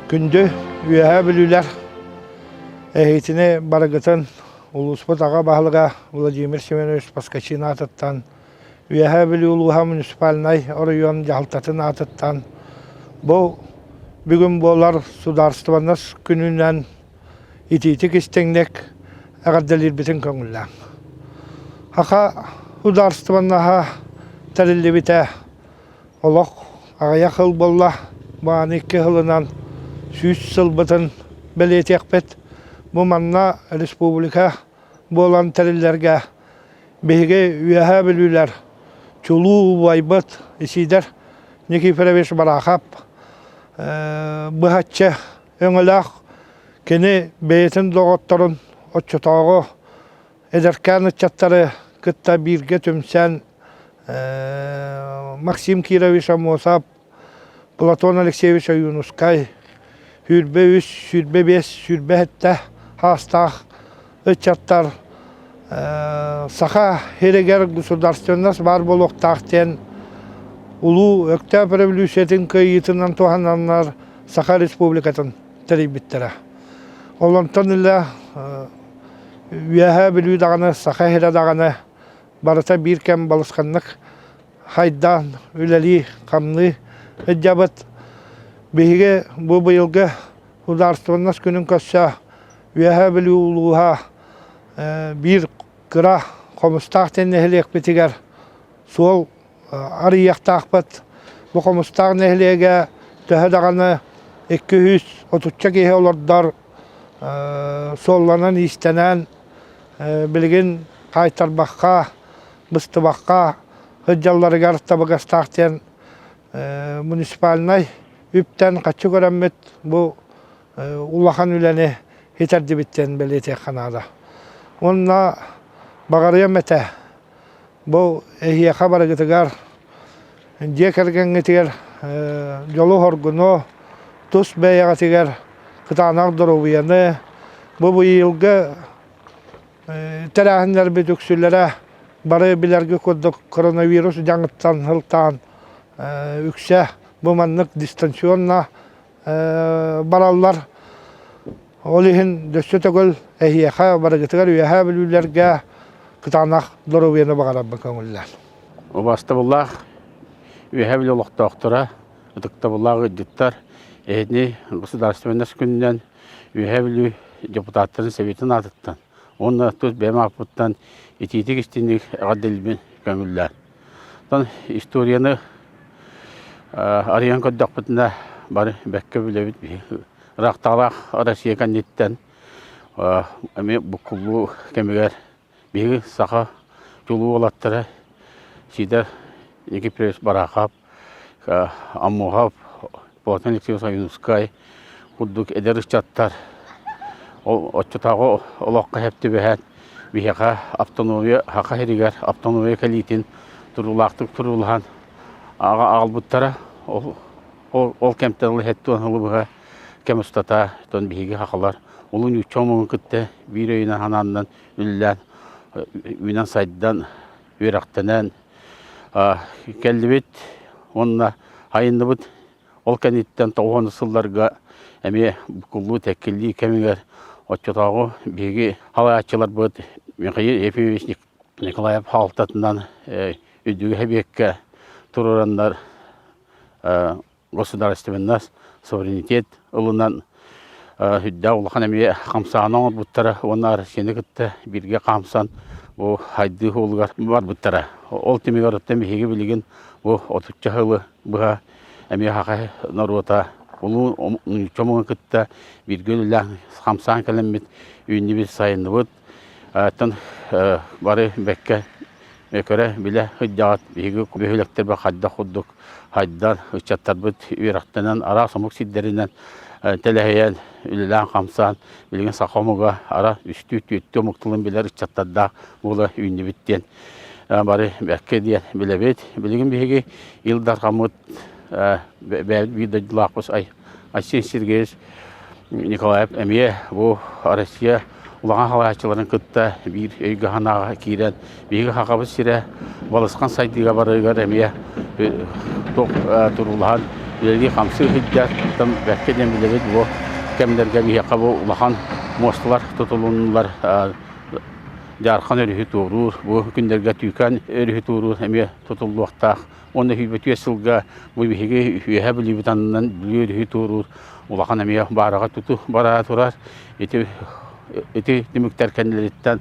Күндү Үөһээ Бүлүүлэр эһиитини барыгытын улууспут аҕа баһылыга Владимир Семенович Поскачин аатыттан Үөһээ Бүлүү улууһа муниципальнай оройуон дьаһалтатын аатыттан бу бүгүн буолар судаарыстыбаннас күнүнэн итиитик истиҥник эҕэрдэлиирбитин көҥүллээҥ. Саха судаарыстыбаннаһа тэриллибитэ олох аҕыйах сыл буолла, бааны 2 сылынан 100 сылбытын бэлиэтиэхпит. Бу манна республика буолан тэриллэргэ биһиги Үөһээ Бүлүүлэр чулуу убайбыт Исидор Никифорович Барахов быһаччы өҥөлөөх кини бэйэтин доҕотторун оччотооҕу эдэркээн ыччаттары кытта бииргэ түмсэн Максим Кирович Аммосов, Платон Алексеевич Ойуунускай 23, 25, 27 саастаах ыччаттар Саха сиригэр государственность баар буолуохтаах диэн Улуу Өктөөп революциятын кыайыытынан туһананнар Саха Республикатын тэрийбиттэрэ. Олонтон ыла Үөһээ Бүлүү даҕаны, Саха сирэ даҕаны барыта биир кэм балысханнык хайдаан үлэлии, хамныы сылдьабыт. Биһиги бу быйылгы Судаарыстыбаннас күнүн көрсө Үөһээ Бүлүү улууһа биир кыра Хомустаах диэн нэһилиэкпитигэр суол арыйыахтаахпыт. Бу Хомустаах нэһилиэгэ төһө даҕаны 230 киһи олордор суолланан-иистэнэн билигин хаайтарбакка, быстыбакка сылдьалларыгар табыгастаах диэн муниципальнай үптэн хаччы көрөммүт бу улахан үлэни ситэрдибит диэн бэлиэтиэххэ наада. Уонна баҕарыам этэ бу эһиэхэ барыгытыгар дьиэ кэргэҥҥитигэр дьолу-соргуну, тус бэйэҕитигэр кытаанах доруобуйаны, бу быйылгы тэрээһиннэрбит үксүлэрэ бары билэргэ курдук коронавирус дьаҥыттан сылтаан үксэ бу маннык дистанционно бараллар. Ол иһин өссө төгүл эһиэхэ барыгытыгар Үөһээ Бүлүүлэргэ кытаанах доруобуйаны баҕарарбын көҥүллээн. Убаастабыллаах Үөһээ Бүлүү олохтоохторо, ытыктабыллаах ыалдьыттар, эһини государственность күнүнэн Үөһээ Бүлүү депутаттарын Советын аатыттан уонна тус бэйэм ааппыттан итиитик истиҥник эҕэрдэлиибин көҥүллээн. Оттон историяны арыйан көрдөхпүтүнэ бары бэккэ билэбит ыраахтаҕалаах Россия кэнниттэн эмиэ буккуллуу кэмигэр биһиги саха чулуу уолаттара Сидор Никифорович Барахов, Аммосов, Платон Алексеевич Ойуунускай курдук эдэр ыччаттар оччотооҕу олоххо сөп түбэһэн биһиэхэ автономия Саха сиригэр автономия кэлиитин туруулаахтык туруулаһан аҕалбыттара. Ол ол кэмтэн ыла сэттэ сылы быһа кэм устата оттон биһиги сахалар улуу нуучча омугун кытта биир өйүнэн санаанан үлэлээн үүнэн-сайдан үөрэхтэнэн кэллибит уонна айынныбыт. Ол кэнниттэн 90 сылларга эмиэ буккуллуу-тэккиллии кэмигэр оччотооҕу биһиги салайааччыларбыт Михаил Ефимович Николаев хаалтатынан үрдүгү сэбиэккэ туруораннар государственность, суверенитет ылынан үрдээх улахан эмиэ хамсааһын оҥорбуттара уонна Россияны кытта бииргэ хаамсан бу хайдыы суолугар барбыттара. Ол түмүгэр оттон биһиги билигин бу отучча сылы быһа эмиэ саха норуота улуу нуучча омугун кытта бииргэ үлэлээн хамсаан кэлэммит үүннүбүт, сайынныбыт. Оттон бары бэккэ көрө билэ сылдьаҕыт биһиги бөһүөлэктэрбит хайдах курдук хайдан ыччаттарбыт үөрэхтэнэн араас омук сирдэринэн тэлэһийэн үлэлээн-хамсаан билигин саха омуга ара үстүү түөртүү омук тылын билэр ыччаттардаах буола үүннүбүт диэн бары бэркэ диэн билэбит. Билигин биһиги Ил Дархаммыт бэйэбит биир дойдулаахпыт Айсен Сергеевич Николаев эмиэ бу Россия улахан халааччыларын кытта биир өйгө-санааҕа киирэн биһиги Сахабыт сирэ балысхан сайдыыга барарыгар эмиэ туох туруулаһан үлэлии-хамсыы сылдьар. Оттон бэркэ диэн билэбит бу кэмнэргэ биһиэхэ бу улахан муосталар тутулуннулар. Дьаархан өрүһү туоруур, бу күннэргэ Түүкээн өрүһү туоруур эмиэ тутуллуохтаах. Уонна сүүрбэтиэс сылга бу биһиги Үөһээ Бүлүүбүт аннынан Бүлүү өрүһү туоруур улахан эмиэ баараҕай тутуу бара турар. Ити ити түмүктэр кэннилэриттэн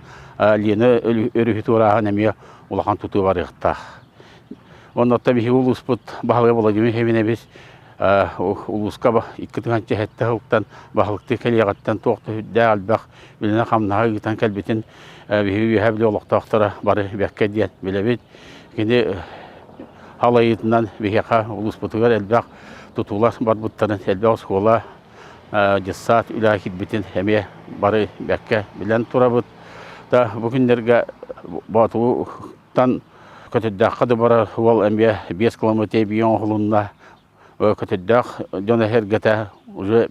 Лена өрүһү туорааһын эмиэ улахан тутуу барыахтаах. Онно биһиги улууспут баһылыга Владимир Хевинэбис улууска 2007 сылтан баһылыктыы кэлиэҕиттэн туох да сүрдээх элбэх үлэни-хамнаһы ыытан кэлбитин биһиги Үөһээ Бүлүү олохтоохторо бары бэркэ диэн билэбит. Кини халайыытынан биһиэхэ улууспутугар элбэх тутуулар барбыттарын, элбэх оскуола, дьыссаат үлэҕэ киирбитин эмиэ бары бэркэ билэн турабыт. Да бу күннэргэ Боотулууттан Көтүрдээххэ да барар уол эмиэ 5 километр эбии оҥоһулунна. Көтүрдээх дьоно эргэтэ уже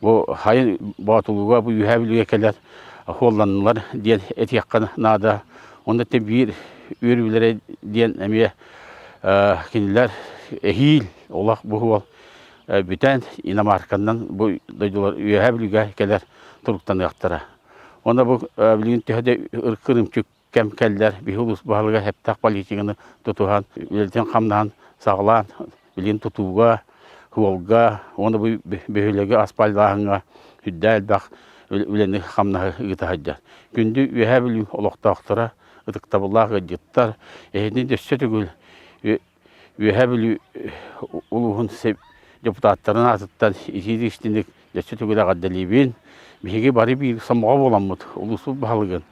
бу хайын Боотулууга бу Үөһээ Бүлүүгэ кэлэр хуолланнылар диэн этиэххэ наада. Онно те биир үөрүүлэрэ диэн эмиэ кинилэр эһиил олох бу уол бүтэн иномарканнан бу дойдулар Үөһээ Бүлүүгэ кэлэр туруктаныахтара. Онно бу билигин төһө да кырыымчык кэм кэллэр биһи улуус баһылыга сөптөөх политиканы тутуһан үлэтин-хамнаһын саҕалаан билигин тутууга, суолга уонна бу бөһүөлэги аспальтааһыҥҥа сүрдээх элбэх үлэни-хамнаһы ыыта сылдьар. Күндү Үөһээ Бүлүү олохтоохторо, ытыктабыллаах ыалдьыттар, эһигини өссө төгүл Үөһээ Бүлүү улууһун депутаттарын аатыттан итиитик-истиҥник өссө төгүл эҕэрдэлиибин. Биһиги бары биир сомоҕо буоламмыт улууспут баһылыгын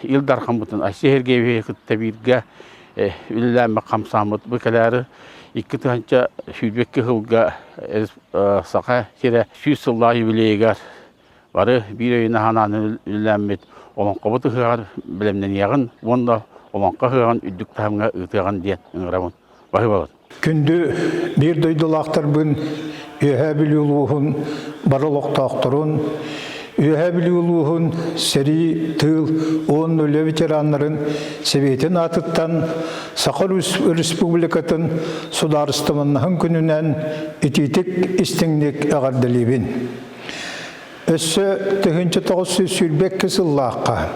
Ил Дархаммытын Айсен Сергеевиһи кытта бииргэ үлэлээммит хамсааммыт бу кэлээри 2022 сылга Саха сирэ 100 сыллаах юбилейыгар бары биир өйүн-санааны үлэлээммит олоҥхобут ыһыаҕар бэлэмнэниэҕин уонна олоҥхо ыһыаҕын үрдүк таһымҥа ыытыаҕын диэн ыҥырабын. Баһыыбалар. Күндү биир дойдулаахтарбын Үөһээ Бүлүү улууһун бары олохтоохторун, Үөһээ Бүлүү улууһун сэрии, тыыл уонна үлэ ветераннарын Сэбиэтин аатыттан Саха Республикатын судаарыстыбаннаһын күнүнэн итиитик истиҥник эҕэрдэлиибин. Өссө 1922 сыллаахха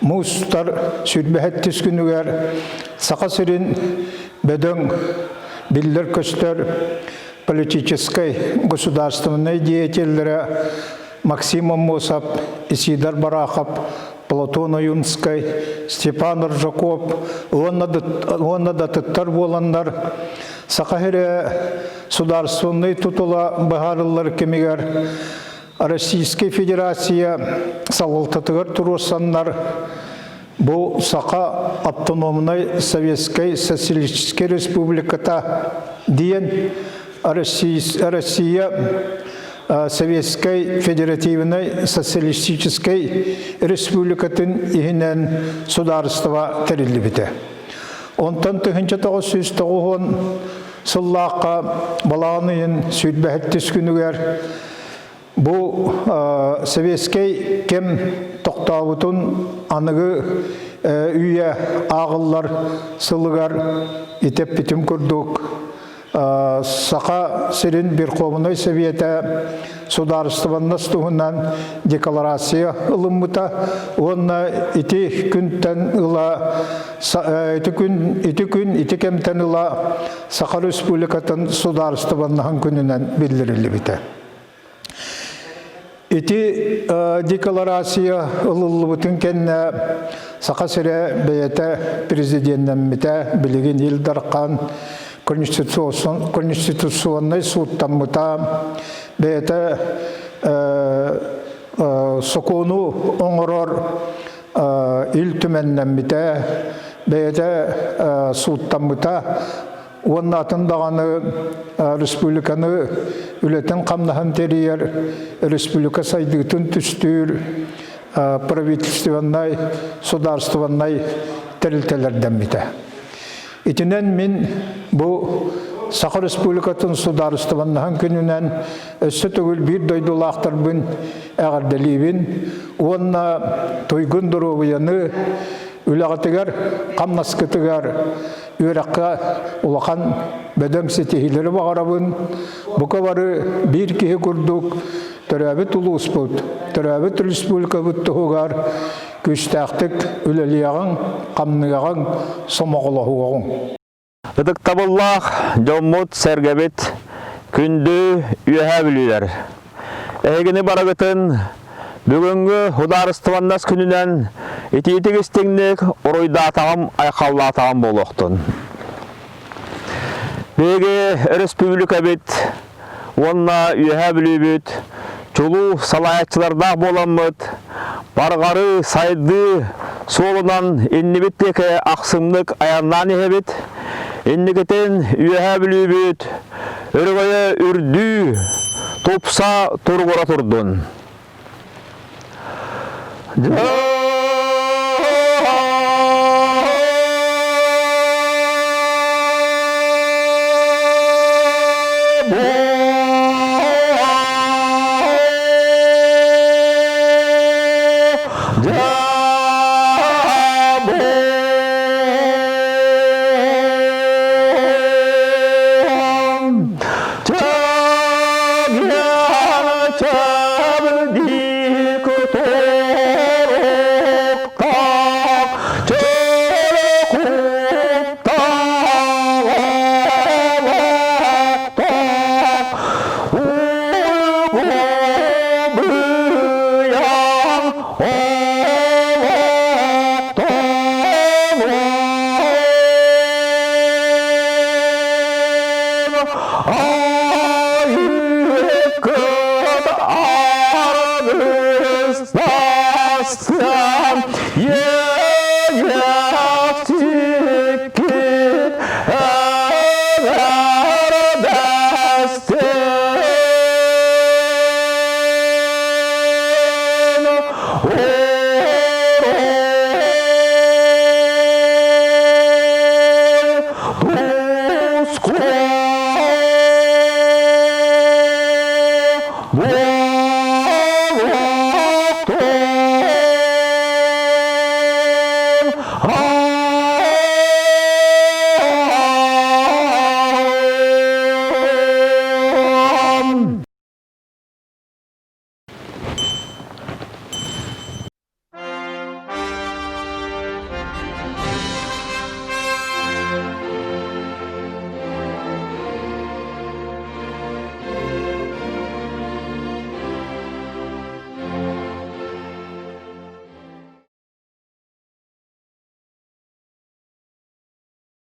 муустар сүүрбэһэттис күнүгэр Саха сирин бөдөҥ биллэр-көстөр политическай государственнай деятеллэрэ Максим Аммосов, Исидор Барахов, Платон Ойунскай, Степан Аржаков уонна да атыттар буоланнар Саха сирэ судаарственнай тутула быһаарыллар кэмигэр Российскай Федерация салалтатыгар туруорсаннар бу Саха автономнай Советскай Социалистическай Республиката диэн Россия Советскай Федеративнай Социалистическай Республикатын иһинэн судаарыстыба тэриллибитэ. Онтон 1990 сыллаахха балаҕан ыйын сүүрбэһэттис күнүгэр бу советскай кэм тохтообутун аныгы үйэ ааҕыллар сылыгар итэппитим курдук Саха сирин Верховнай Сэбиэтэ судаарыстыбаннас туһунан декларация ылыммыта уонна ити күнтэн ыла ити күн ити күн ити кэмтэн ыла Саха Республикатын судаарыстыбаннаһын күнүнэн биллэриллибитэ. Ити декларация ылыллыбытын кэннэ Саха сирэ бэйэтэ президеннэммитэ, билигин Ил Дархан конституционнай сууттаммыта, бэйэтэ сокуону оҥорор Ил Түмэннэммитэ, бэйэтэ сууттаммыта уонна атын даҕаны республиканы үлэтин-хамнаһын тэрийэр, республика сайдыытын түстүүр правительственнай, судаарыстыбаннай тэрилтэлэрдэммитэ. Итинэн мин бу Саха Республикатын судаарыстыбаннаһын күнүнэн өссө төгүл биир дойдулаахтарбын эҕэрдэлиибин уонна туйгун доруобуйаны, Үлэҕитигэр, хамнаскытыгар, үөрэххэ улахан бөдөҥ ситиһиилэри баҕарабын. Бука бары биир киһи курдук төрөөбүт улууспут, төрөөбүт республикабыт туһугар күүстээхтик үлэлиэҕиҥ, хамныаҕыҥ, сомоҕолоһуоҕуҥ. Ытыктабыллаах дьоммут-сэргэбит, күндү Үөһээ Бүлүүлэр! Эһигини барыгытын бүгүҥҥү судаарыстыбаннас күнүнэн итиитик истиҥник уруйдаатаҕым, айхаллаатаҕым буолуохтун. Биһиги өрөспүүбүлүкэбит уонна Үөһээ Бүлүүбүт чулуу салайааччылардаах буоламмыт, барҕарыы, сайдыы суолунан иннибит диэки ахсымнык айаннаан иһэбит. Инникитин Үөһээ Бүлүүбүт өрөгөйө үрдүү, тупса туругура турдун.